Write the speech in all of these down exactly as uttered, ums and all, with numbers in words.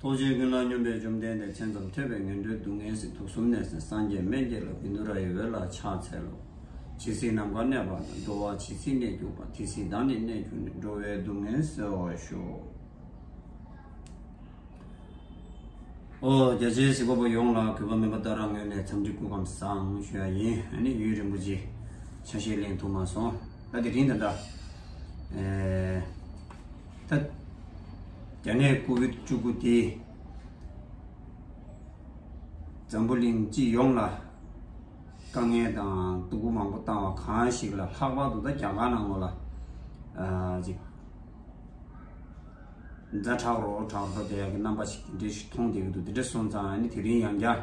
ཐུགས་རྗེ་ཀུན་ལ་སྙོམས་པའི་བཅོམ་ལྡན་འདས། མཚན་ཙམ་ཐོས་པས་ངན་འགྲོའི་སྡུག་བསྔལ་སེལ། དུག་གསུམ་ནད་སེལ་སངས་རྒྱས་སྨན་གྱི་བླ། བཻ་ཌཱུརྱ་ཡི་འོད་ལ་ཕྱག་འཚལ་ལོ། ཇི་སྲིད་ནམ་མཁའ་གནས་པ་དང་། འགྲོ་བ་ཇི་སྲིད་གནས་གྱུར་པ། དེ་སྲིད་བདག་ནི་གནས་གྱུར་ནས། འགྲོ་བའི་སྡུག་བསྔལ་སེལ་བར་ཤོག། ཨོ་རྒྱ་ཆེའི་གཟིགས་པ་པོ་ཡོངས་ལ་གུས་པ་མེད་པ་ལྟར་ངོས་ནས་འཚམས་འདྲི་སྐུ་ཁམས་བཟང་ཞུ་ཡ་ཡིན། ཨ་ནི་ཡུན་རིང་པོ་ཅིག་ཆ་ཤས་ལེན་ཐུབ་མ་སོང་། ད་དེ་རིང་ད་ལྟ་ཨེ་ད་རྒྱ་ནད་ཀོ་བིད་བཅུ་དགུ་དེ་འཛམ་བུ་གླིང་སྤྱི་ཡོངས་ལ་དཀའ་ངལ་དང་སྡུག་པོ་མང་པོ་བཏང་བ་གང་ཞིག་ལ་ལྷག་པར་དུ་ད་རྒྱ་གར་ནང་ལོགས་ལ་ཨ་ཅིག་ཛ་དྲག་རོ་དྲག་འགྲོ་བསྡད་ཡག་གི་རྣམ་པ་ཞིག་དེ་འདྲ་ཞིག་མཐོང་བསྡད་ཀྱི་འདུག། དེ་འདྲ་སོང་ཙང་ཨ་ནི་དེ་རིང་ཡང་བསྐྱར་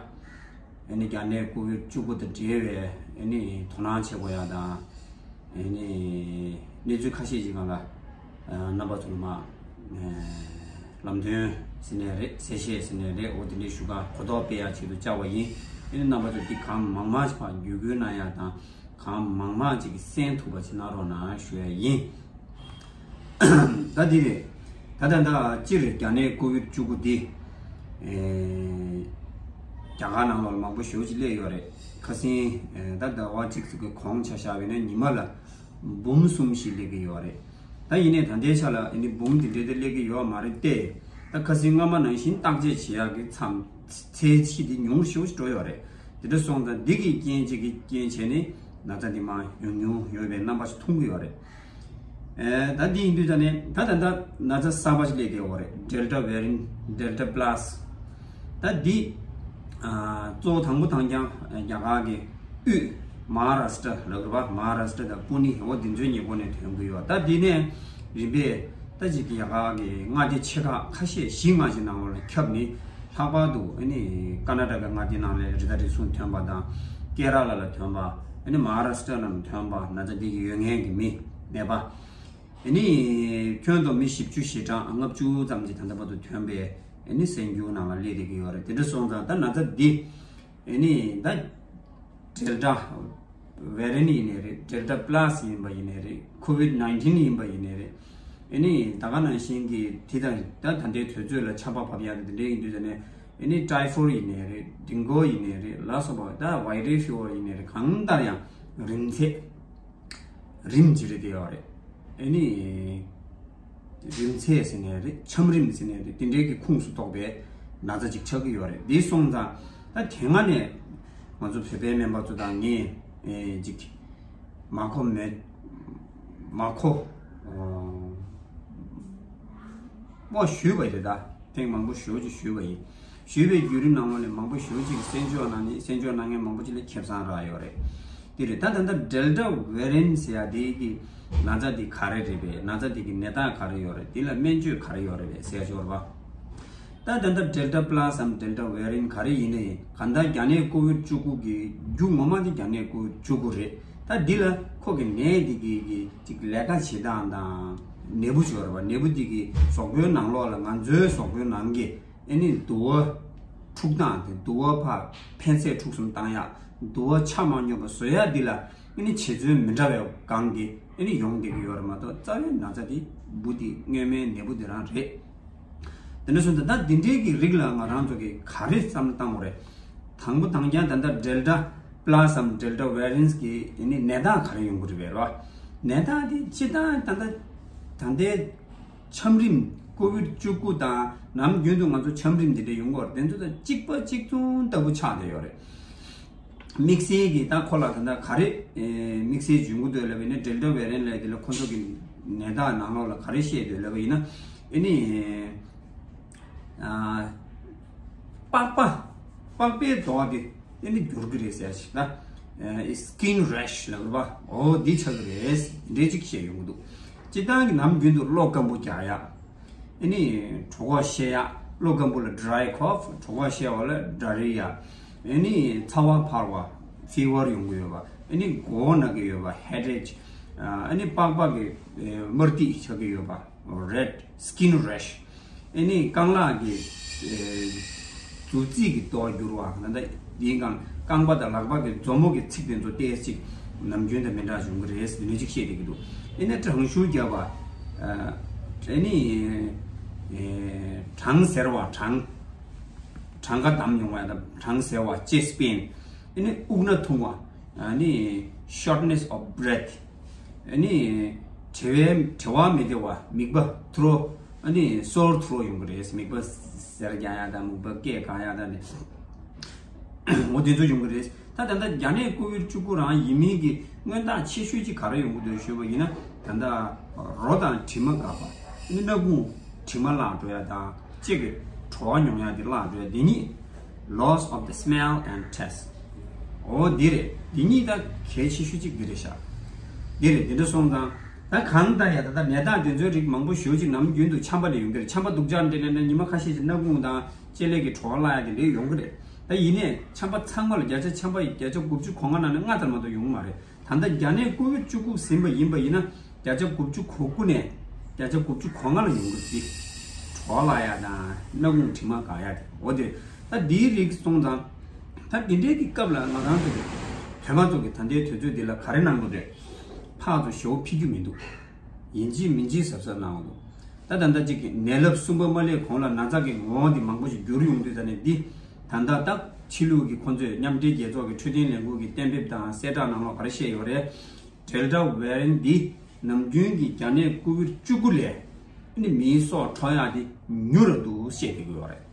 ཨ་ནི་རྒྱ་ནད་ཀོ་བིད་བཅུ་དགུ་དང་འབྲེལ་བའི་ཨ་ནི་དོ་སྣང་བྱེད་དགོས་ཡག་དང་། ཨ་ནི་གནས་ཚུལ་ཁ་ཤས་ཤིག་སྒང་ལ་ཨ་རྣམ་པ་ཚོ་ལ་མ་ཨ་ལམ་སྟོན་ཟེར་ནའི་རེད། གསལ་བཤད་ཟེར་ནའི་རེད། འོ་དེ་འདྲའི་ཞུ་ག་གོ་རྟོགས་སྤེལ་ཡག་ཆེད་དུ་བཅར་བ་ཡིན། ཨ་ནི་རྣམ་པ་ཚོ་འདི་གང་མང་མང་ཞིག་ཕར་བརྒྱུད་སྐུལ་གནང་ཡག་དང་། གང་མང་མང་ཅིག་གིས་གསན་ཐུབ་པ་བྱེད་གནང་རོགས་གནང་ཞུ་ཡ་ཡིན། ད་འདི་རེད། ད་ད་ད་སྤྱིར་རྒྱ་ནད་ཀོ་བིད་བཅུ་དགུ་འདི་ཨེ་རྒྱ་གར་ནང་ལོགས་ལ་མང་པོ་ཞེ་པོ་ཅིག་སླེབས་ཡོད་རེད། ཁ་སང་ཨེ་ད་ཟླ་བ་གཅིག་ཙམ་གྱི་གོང་ཆ་བཞག་པ་ཡིན་ན་ཉི་མ་ལ་འབུམ་གསུམ་ཞིག་སླེབས་ཀྱི་ཡོད་རེད། ད་ཡིན་ནའི་ད་ལྟའི་ཆ་ལ་ཨ་ནི་འབུམ་འདི་འདྲའི་དེ་སླེབས་ཀྱི་ཡོད་མ་རེད་དེ། ད་ཁ་སང་སྔ་མ་ནང་བཞིན་བརྟག་དཔྱད་བྱེད་ཡག་གི་མཚམས་ཚད་གཞི་འདི་ཉུང་ཤོས་ཤིག་འགྲོ་ཡོད་རེད། དེ་འདྲ་སོང་ཙང་འདི་གི་རྐྱེན་གཅིག་གི་རྐྱེན་བྱས་ནས་ན་ཚ་འདི་མར་ཉུང་ཉུང་ཡོད་པའི་རྣམ་པ་ཞིག་མཐོང་གི་ཡོད་རེད། ཨེ་ད་འདི་ཡིན་དུས་ད་ནས་ད་ད་ད་ན་ཚ་གསར་པ་ཞིག་སླེབས་བསྡད་ཡོད་རེད། Delta variant, Delta plus། ད་འདི་ཨ་གཙོ་བོ་དང་པོ་དང་རྐྱང་རྒྱ་གར་གྱི་དབུས་མ་ཧཱ་རཱ་སྟྲ་ལབ་རེད་པ། མ་ཧཱ་རཱ་སྟྲ་དང་པུ་ནེ་འོ་འདི་ཚོའི་ཉེ་འཁོར་ནས་ཐོན་གྱི་ཡོད། ད་འདི་ནས་རིམ་པས་ད་ཅིག་རྒྱ་གར་གྱི་མངའ་སྡེ་ཆེ་ཁག་ཁ་ཤས་བཞི་ལྔ་ཞིག་ནང་ལ་ཁྱབ་ནས། ལྷག་པར་དུ་ཨ་ནི་ཀར་ན་ཊ་ཀ་མངའ་སྡེ་ནང་ལ་རི་དྭགས་རི་སུལ་ཐོན་པ་དང་། ཀེ་ར་ལ་ལ་ཐོན་པ། ཨ་ནི་མ་ཧཱ་རཱ་སྟྲ་ནང་ཐོན་པ། ན་ཚ་འདི་གི་ཡོད་མཁན་གྱི་མི་ནད་པ་ཨ་ནི་ཁྱོན་བསྡོམས་མི་བཞི་བཅུ་ཞེ་གྲངས་ལྔ་བཅུ་ཙམ་ཅིག་ད་ལྟ་བར་དུ་ཐོན་པའི་ཨ་ནི་གསར་འགྱུར་ནང་ལ་སླེབས་བསྡད་ཀྱི་ཡོད་རེད། དེ་འདྲ་སོང་ཙང་ད་ན་ཚ་འདི་ཨ་ནི་ད་Delta variant ཡིན་ནའི་རེད། Delta plus ཡིན་པ་ཡིན་ནའི་རེད། COVID nineteen ཡིན་པ་ཡིན་ནའི་རེད། ཨ་ནི་ད་ག་ནང་བཞིན་གྱི་དེ་དང་ད་ད་ལྟའི་དུས་ཚོད་ལ་ཆར་པ་བབས་ཡག་དེ་འདྲ་ཡིན་དུས་ད་ནས་ཨ་ནི་ཊའི་ཕོཌ་ཡིན་ནའི་རེད། ཌེང་གུ་ཡིན་ནའི་རེད། ལ་སོགས་པ་ད་viral fever ཡིན་ནའི་རེད། གང་ལྟར་ཡང་རིམས་ཚད་རིམས་ཅིག་རེད་དེ་ཡོད་རེད། ཨ་ནི་རིམས་ཚད་ཟེར་ནའི་རེད། ཆམ་རིམས་ཟེར་ནའི་རེད། དེ་འདྲའི་གི་ཁོངས་སུ་གཏོགས་པའི་ན་ཚ་ཅིག་ཆགས་ཀྱི་ཡོད་རེད། དེ་སོང་ཙང་ད་དེ་སྔ་ནས་ང་ཚོ་བོད་པའི་སྨན་པ་ཚོ་དང་ངས་ཨེ་ཅིག་མ་གོ་མེད་མ་གོ་ཨོ་པོ་ཞུས་པ་རེད། ད་ཐེངས་མང་པོ་ཞེ་པོ་ཅིག་ཞུས་པ་ཡིན། ཞུས་པའི་བརྒྱུད་རིམ་ནང་ལོགས་ནས་མང་པོ་ཞེ་པོ་ཅིག་གིས་གསན་བརྗོད་གནང་ནས་གསན་བརྗོད་གནང་མཁན་མང་པོ་ཅིག་ལ་ཁེ་བཟང་རག་ཡོད་རེད། དེ་རེད། ད་ད་ལྟ་Delta variant ཟེར་ཡ་དེ་གི་ན་ཚ་དེ་ག་རེ་རེད་པས། ན་ཚ་དེ་གི་ནད་རྟགས་ག་རེ་ཡོད་རེད། དེ་ལ་སྨན་བཅོས་ག་རེ་ཡོད་རེད་པས་ཟེར་ཡ་ཅིག་ཡོད་རེད་པ། ད་ད་ལྟ་Delta plus འམ་Delta variant ག་རེ་ཡིན་ནའི་གང་ལྟར་རྒྱ་ནད་ཀོ་བིད་བཅུ་དགུ་གི་རྒྱུ་ངོ་མ་དེ་རྒྱ་ནད་ཀོ་བིད་བཅུ་དགུ་རེད། ད་འདི་ལ་ཁོ་གི་ནད་འདི་གི་གི་ཅིག་ལས་ཀ་བྱེད་སྟངས་དང་ནད་འབུ་ཅིག་ཡོད་རེད་པ། ནད་འབུ་འདི་གི་གཟུགས་པོའི་ནང་ལོགས་ལ་ང་ཚོའི་གཟུགས་པོའི་ནང་གི་ཨ་ནི་དུ་བ་འཁྲུག་སྟངས་དེ། དུ་བ་ཕར་འཕེལ་ཚད་འཁྲུག་སོང་བཏང་ཡག་དུ་བ་ཆ་མ་སྙོམས་པ་བཟོ་ཡག་འདི་ལ་ཨ་ནི་བྱེད་ཚུལ་མི་འདྲ་བའི་སྒང་གི་ཨ་ནི་ཡོང་བསྡད་ཀྱི་ཡོད་རེད་མ་གཏོགས་རྩ་བའི་ན་ཚ་དེ་འབུ་དེ་སྔོན་མའི་ནད་འབུ་དེ་རང་རེད། དེ་འདྲ་སོང་ཙང་ད་འདི་འདྲའི་གི་རིགས་ལ་ང་རང་ཚོ་གི་ག་རེ་བསམ་བློ་བཏང་དགོས་རེད། དང་པོ་དང་རྐྱང་ད་ལྟ་Delta plus འམ་Delta variant གི་ཨ་ནི་ནད་རྟགས་ག་རེ་ཡོང་གི་རེད་པས་རེད་པ། ནད་རྟགས་དེ་སྤྱིར་བཏང་ད་ལྟ་ད་ལྟའི་ཆམ་རིམས་ཀོ་བིད་བཅུ་དགུ་དང་ནམ་རྒྱུན་དུ་ང་ཚོ་ཆམ་རིམས་འདི་འདྲ་ཡོང་གི་ཡོད་རེད། དེ་ཚོ་དང་གཅིག་པ་གཅིག་མཚུངས་ལྟ་བུ་ཆགས་བསྡད་ཡོད་རེད། དམིགས་བསལ་གྱིས་ད་ཁོ་ལ་ད་ལྟ་ག་རེ་ཨེ་དམིགས་བསལ་འབྱུང་གི་འདུག་ལབ་པ་ཡིན་ན། Delta variant ལབ་དེ་ལ་ཁོ་ཚོ་གི་ནད་རྟགས་ནང་ལོགས་ལ་ག་རེ་བཤད་འདུག་ལབ་པ་ཡིན་ན། ཨ་ནི་ཨ་པགས་པ་པགས་པའི་རྡོག་དེ་ཨ་ནི་འགྱུར་གྱི་རེད་ཟེར་ཞིག་ད། ཨེ་skin rash ལབ་རེད་པ། འོ་འདི་ཆགས་ཀྱི་རེད། འདྲ་ཅིག་བཤད་ཡོང་གི་འདུག། སྤྱིར་བཏང་གི་ནམ་རྒྱུན་དུ་གློ་སྐམ་པོ་རྒྱག་ཡག་ཨ་ནི་གྲོད་ཁོག་བཤལ་ཡག་གློ་སྐམ་པོ་ལ་dry cough། གྲོད་ཁོག་བཤལ་བ་ལ་diarrhea། ཨ་ནི་ཚ་བ་འཕར་བ་fever ཡོང་གི་ཡོད་པ། ཨ་ནི་མགོ་བོ་ན་གི་ཡོད་པ་headache། ཨ་ནི་པགས་པ་གི་དམར་ཐིག་ཆགས་ཀྱི་ཡོད་པ། red skin rash། ཨ་ནི་རྐང་ལག་གི་ཨེ་མཛུབ་རྩེ་གི་རྡོག་འགྱུར་བ། ད་ལྟ་ཡིན་གང་རྐང་པ་དང་ལག་པ་གི་མཛུབ་མོ་གི་ཚིགས་དེ་ཚོ་ཏོག་ཙམ་ནམ་རྒྱུན་དང་མི་འདྲ་བྱུང་གི་རེད། འདི་འདྲ་ཅིག་བཤད་བསྡད་ཀྱི་འདུག། ཨ་ནི་གྲང་ཤུར་རྒྱབ་པ། ཨ་ནི་ གྲང་ཟེར་བ་གྲང་། གྲངས་ཀ་བསྡམས་ཡོང་བ་དང་གྲང་ཟེར་བ། chest pain། ཨ་ནི་དབུགས་སྣ་ཐུང་བ། ཨ་ནི་shortness of breath། ཨ་ནི་བྲེལ་བའི་བྲེལ་བ་མི་བདེ་བ། མིད་པ་throat། ཨ་ནི་sore throat ཡོང་གི་རེད། མིད་པ་གཟེར་རྒྱག་ཡ་དང་མིད་པ་སྐད་གང་ཡ་དང་ནི། འོ་དེ་ཚོ་ཡོང་གི་རེད། ད་ད་ལྟ་རྒྱ་ནད་ཀོ་བིད་བཅུ་དགུ་རང་ཡིན་མིན་གྱི་མངོན་རྟགས་ཆེ་ཤོས་ཅིག་ག་རེ་ཡོང་གི་འདུག་ཞུས་པ་ཡིན་ན། ད་ལྟ་རོ་དང་དྲི་མ་འགག་པ། སྣ་ཁུང་དྲི་མ་བརླག་འགྲོ་ཡ་དང་། ལྕེ་གི་བྲོ་བ་མྱོང་ཡ་དེ་བརླག་འགྲོ་ཡ། དེ་གཉིས། Loss of the smell and taste། འོ་འདི་རེད། འདི་གཉིས་ད་གལ་ཆེ་ཤོས་ཅིག་འདི་རེད་ཤག་འདི་རེད། འདི་འདྲ་སོང་ཙང་ད་གང་ལྟར་ཡ་ད་ལྟ་ནད་རྟགས་དེ་ཚོའི་རིགས་མང་པོ་ཞེ་ཅིག་ནམ་རྒྱུན་དུ་ཆམ་པ་ནས་ཡོང་གི་རེད། ཆམ་པ་སྡུག་ཅག་འདྲ་ནས་ན་ཉི་མ་ཁ་ཤས་ཤིག་སྣ་ཁུང་དང་ལྕེ་ལེ་གི་བྲོ་བ་བརླག་ཡ་དེ་འདྲ་ཡོང་གི་རེད། ད་ཡིན་ནའི་ཆམ་པ་ཚང་མ་ལ་བརྒྱ་ཆ་ཆམ་པ་ཡི་བརྒྱ་ཆ་དགུ་བཅུ་གོ་ལྔ་ནང་ནས་ལྔ་ཙམ་མ་གཏོགས་ཡོང་གི་མ་རེད། ད་ལྟ་རྒྱ་ནད་ཀོ་བིད་བཅུ་དགུ་ཟིན་པ་ཡིན་པ་ཡིན་ན་བརྒྱ་ཆ་དགུ་བཅུ་གོ་དགུ་ནས་བརྒྱ་ཆ་དགུ་བཅུ་གོ་ལྔ་ལ་ཡོང་གི་རེད། བྲོ་བ་བརླག་ཡ་དང་སྣ་ཁུང་དྲི་མ་འགག་ཡ་དེ། འོ་དེ་ད་འདིའི་རིགས་སོང་ཙང་ད་འདི་འདྲའི་གི་སྐབས་ལ་ང་རང་ཚོ་གི་བོད་པ་ཚོ་གི་ད་ལྟའི་དུས་ཚོད་འདི་ལ་ག་རེ་གནང་དགོས་རེད། ཕར་ཚུར་ཞེ་པོ་ཕྱི་རྒྱུ་མི་འདུག་ཡིན་གཅིག་མིན་གཅིག་གཟབ་གཟབ་གནང་དགོས་འདུག་ད་ད་ལྟ་གཅིག་གི་ནད་རླབས་གསུམ་པ་མ་སླེབས་གོང་ལ་ན་ཚ་གི་ངོ་བོ་འདི་མང་པོ་ཞིག་འགྱུར་ཡོང་དུས་ད་ནས་འདི་ད་ལྟ་ད་ཕྱི་ལུགས་ཀྱི་ཁོང་ཚོས་མཉམ་འབྲེལ་རྒྱལ་ཚོགས་ཀྱི་འཕྲོད་བསྟེན་ལས་ཁུངས་ཀྱི་གཏན་འབེབས་དང་གསལ་བསྒྲགས་ནང་ལོགས་ག་རེ་བཤད་ཡོད་རེད། Delta variant འདི་ནམ་རྒྱུན་གྱི་རྒྱ་ནད་ཀོ་བིད་བཅུ་དགུ་ལས་ཨ་ནི་མིའི་སྲོག་འཕྲོག་ཡག་དེ་ཉུང་རུ་འདུག་བཤད་བསྡད་ཀྱི་ཡོད་རེད།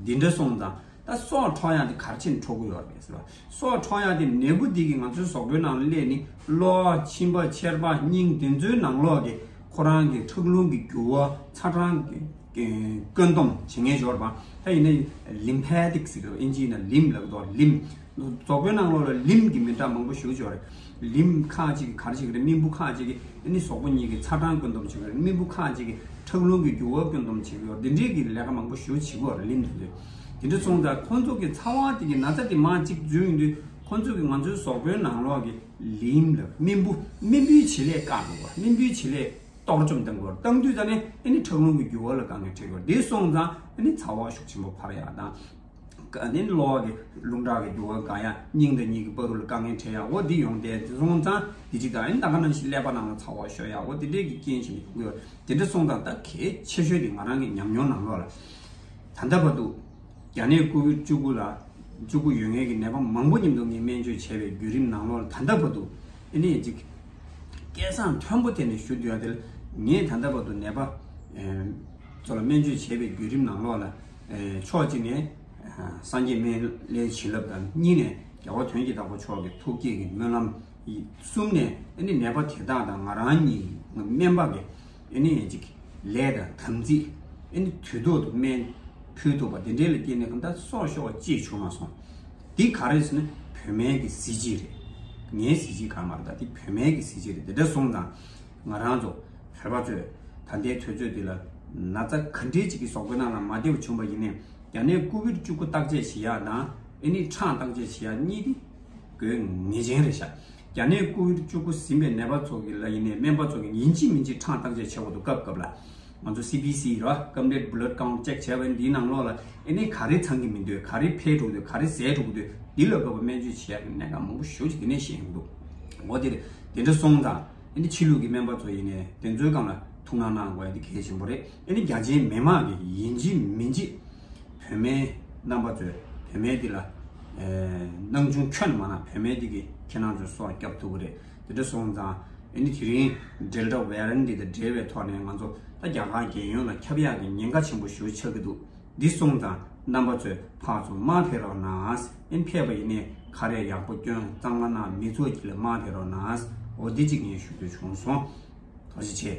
འདི་འདྲ་སོང་ཙང་ད་སྲོག་འཕྲོག་ཡག་དེ་ག་རེ་བྱས་ནས་འཕྲོག་གི་ཡོད་རེད་ཟེར་བ། སྲོག་འཕྲོག་ཡག་དེ་ནད་འབུ་འདི་གིས་ང་ཚོའི་གཟུགས་པོའི་ནང་ལ་སླེབས་ནས་གློ་བ། མཆིན་པ། མཆེར་པ། སྙིང་། དེ་ཚོའི་ནང་ལོགས་ཀྱི་ཁོ་རང་གི་ཁྲག་རླུང་གི་རྒྱུ་བ། ཚ་གྲང་གི་བཀོད་འདོམས་བྱེད་མཁན་ཡོད་རེད་པ། ད་ཡིན་ན་ལིམ་ཕེ་ཏིག་ཟེར་གི་རེད། ཨིན་ཇིའི་ནང་ལིམ་ལབ་ཀྱི་འདུག་ལིམ། གཟུགས་པོའི་ནང་ལོགས་ལ་ལིམ་གྱི་མི་འདྲ་མང་པོ་ཞེ་པོ་ཅིག་ཡོད་རེད། ལིམ་ཁག་ཅིག་གིས་ག་རེ་བྱེད་ཀྱི་རེད། རྨེན་བུ་ཁག་ཅིག་གིས་ཨ་ནི་གཟུགས་པོ་གཉིས་ཀྱི་ཚ་གྲང་བཀོད་འདོམས་བྱེད་ཀྱི་རེད། རྨེན་བུ་ཁག་ཅིག་གིས་ཁྲག་རླུང་གི་རྒྱུ་བ་བཀོད་འདོམས་བྱེད་ཀྱི་ཡོད་རེད། འདི་འདྲའི་གི་ལས་ཀ་མང་པོ་ཞེ་པོ་བྱེད་ཀྱི་ཡོད་རེད། ལིམ་དེ་ཚོས། དེ་འདྲ་སོང་ཙང་ཁོང་ཚོ་གི་ཚ་བ་དེ་གི་ན་ཚ་དེ་མར་གཅིག་འཛུལ་ཡོང་དུས་ཁོང་ཚོ་གི་ང་ཚོའི་གཟུགས་པོའི་ནང་ལོགས་ཀྱི་ལིམ་ལ་རྨེན་བུ། རྨེན་བུའི་བྱེད་ལས་བཀག་དགོས་པ། རྨེན་བུའི་བྱེད་ལས་གཏོར་བཅོམ་གཏང་དགོས་པ། གཏང་དུས་ད་ནི་ཨ་ནི་ཁྲག་རླུང་གི་རྒྱུ་བ་ལ་དཀའ་ངལ་འཕྲད་ཀྱི་ཡོད་རེད། དེ་སོང་ཙང་ཨ་ནི་ཚ་བ་ཤུགས་ཆེན་པོ་འཕར་ཡག་དང་། ཨ་ནི་གློ་བ་གི་རླུང་ཁྲག་གི་རྒྱུ་བ་འགག་ཡག་སྙིང་དང་སྙིང་གི་བར་དུ་ལ་དཀའ་ངལ་འཕྲད་ཡག་འོ་འདི་ཡོང་དེ། དེ་སོང་ཙང་དེ་གཅིག་དང་། ཨ་ནི་ད་ག་ནང་བཞིན་ཀླད་པ་ནང་ལ་ཚ་བ་ཤོར་ཡག་འོ་དེ་འདྲས་ཀྱི་རྐྱེན་བྱས་ནས་ཡོང་གི་ཡོད་རེད། དེ་འདྲ་སོང་ཙང་ད་གལ་ཆེ་ཤོས་དེ་ང་རང་གི་ཉམས་མྱོང་ནང་ལོགས་ལ་ད་ལྟ་བར་དུ་རྒྱ་ནད་ཀོ་བིད་བཅུ་དགུ་ལ་བཅུ་དགུ་ཡོད་མཁན་གྱི་ནད་པ་མང་པོ་མཉམ་དུ་ངས་སྨན་བཅོས་བྱས་པའི་བརྒྱུད་རིམ་ནང་ལོགས་ལ་ད་ལྟ་བར་དུ་ཨ་ནི་ཅིག་སྐད་གསང་མཐོན་པོ་དེ་ནས་ཞུ་འདོད་ཡག་དེ་ལ། ངས་ད་ལྟ་བར་དུ་ནད་པ་ཚོ་ལ་སྨན་བཅོས་བྱས་པའི་བརྒྱུད་རིམ་ནང་ལོགས་ལ། ཕྱོགས་གཅིག་ནས་སངས་རྒྱས་སྨན་བླའི་བྱིན་རླབས་དང་། གཉིས་ནས་རྒྱལ་བ་དོན་གྱི་བདག་པོ་མཆོག་གི་ཐུགས་བསྐྱེད་ཀྱི་སྨོན་ལམ། གསུམ་ནས་ཨ་ནི་ནད་པ་དེ་དག་དང་ང་རང་གཉིས་སྨན་པ་གི་ཨ་ནི་ཅིག་ལས་དང་དམ་ཚིག་ཨ་ནི་དུས་ཐོག་ཏུ་སྨན་ཕུལ་ཐུབ་པ་དེ་འདྲའི་ལ་བརྟེན་ནས་གང་ལྟར་སྲོག་ཤོར་བ་ཅིག་བྱུང་མ་སོང་། འདི་ག་རེ་ཟེར་ན་བོད་སྨན་གྱི་གཟི་བརྗིད་རེད། ངའི་གཟི་བརྗིད་གང་མ་རེད། ད་འདི་བོད་སྨན་གྱི་གཟི་བརྗིད་རེད། དེ་འདྲ་སོང་ཙང་ང་རང་ཚོ་བོད་པ་ཚོས་ད་ལྟའི་དུས་ཚོད་འདི་ལ་ན་ཚ་ག་འདྲའི་ཅིག་གི་གཟུགས་པོའི་ནང་ལ་མ་བདེ་བ་བྱུང་བ་ཡིན་ནའི་རྒྱ་ནད་ཀོ་བིད་བཅུ་དགུ་བརྟག་དཔྱད་བྱེད་ཡག་དང་ཨ་ནི་ཁྲག་བརྟག་དཔྱད་བྱེད་ཡག་གཉིས་དེ་དགོས་ངེས་ཅན་རེད་ཤག་རྒྱ་ནད་ཀོ་བིད་བཅུ་དགུ་ཟིན་པའི་ནད་པ་ཚོ་གི་ལ་ཡིན་ནའི་སྨན་པ་ཚོ་གི་ཡིན་གཅིག་མིན་གཅིག་ཁྲག་བརྟག་དཔྱད་བྱེད་དགོས་འདུག་སྐབས་སྐབས་ལ། ང་ཚོ་སི་བི་སི་ར་Complete Blood Count Check བྱས་པ་འདིའི་ནང་ལོགས་ལ་ཨ་ནི་ག་རེ་ཚང་གི་མི་འདུག་ག་རེ་འཕེལ་འགྲོ་གི་འདུག་ག་རེ་ཟད་འགྲོ་གི་འདུག་འདི་ལ་དགོས་པ་སྨན་བཅོས་བྱེད་ཡག་གི་གནད་འགག་མང་པོ་ཞེ་པོ་ཅིག་དེ་ནས་ཤེས་ཡོང་གི་འདུག་འོ་དེ་རེད། དེ་འདྲ་སོང་ཙང་ཨ་ནི་ཕྱི་ལུགས་ཀྱི་སྨན་པ་ཚོ་ཡིན་ནའི་དེ་ཚོའི་སྒང་ལ་ཐུགས་སྣང་གནང་དགོས་ཡག་དེ་གལ་ཆེན་པོ་རེད། ཨ་ནི་རྒྱ་ཆེའི་མི་མང་གིས་ཡིན་གཅིག་མིན་གཅིག་བོད་སྨན་རྣམ་པ་ཚོས་བོད་སྨན་འདི་ལ་སྣང་ཆུང་ཁྱོན་ནས་མ་གནང་། བོད་སྨན་འདི་གིས་ཁྱེད་རང་ཚོའི་སྲོག་སྐྱོབ་ཐུབ་ཀྱི་རེད། དེ་འདྲ་སོང་ཙང་ཨ་ནི་དེ་རིང་Delta Variant འདི་དང་འབྲེལ་བའི་ཐོག་ནས་ང་ཚོ་ད་རྒྱ་གར་རྒྱལ་ཡོངས་ལ་ཁྱབ་ཡག་གི་ཉེན་ཁ་ཆེན་པོ་ཞེ་པོ་ཆགས་ཀྱི་འདུག་འདི་སོང་ཙང་རྣམ་པ་ཚོས་ཕར་ཚུར་མར་ཕེབས་རོགས་གནང་། ཨ་ནི་ཕེབས་པ་ཡིན་ནའི་ཁ་རས་ཡག་པོ་གྱོན། གཙང་མ་གནང་། མི་ཚོགས་དཀྱིལ་ལ་མར་ཕེབས་རོགས་གནང་། འོ་འདི་གཅིག་ངས་ཞུ་འདོད་བྱུང་སོང་། ཐུགས་རྗེ་ཆེ།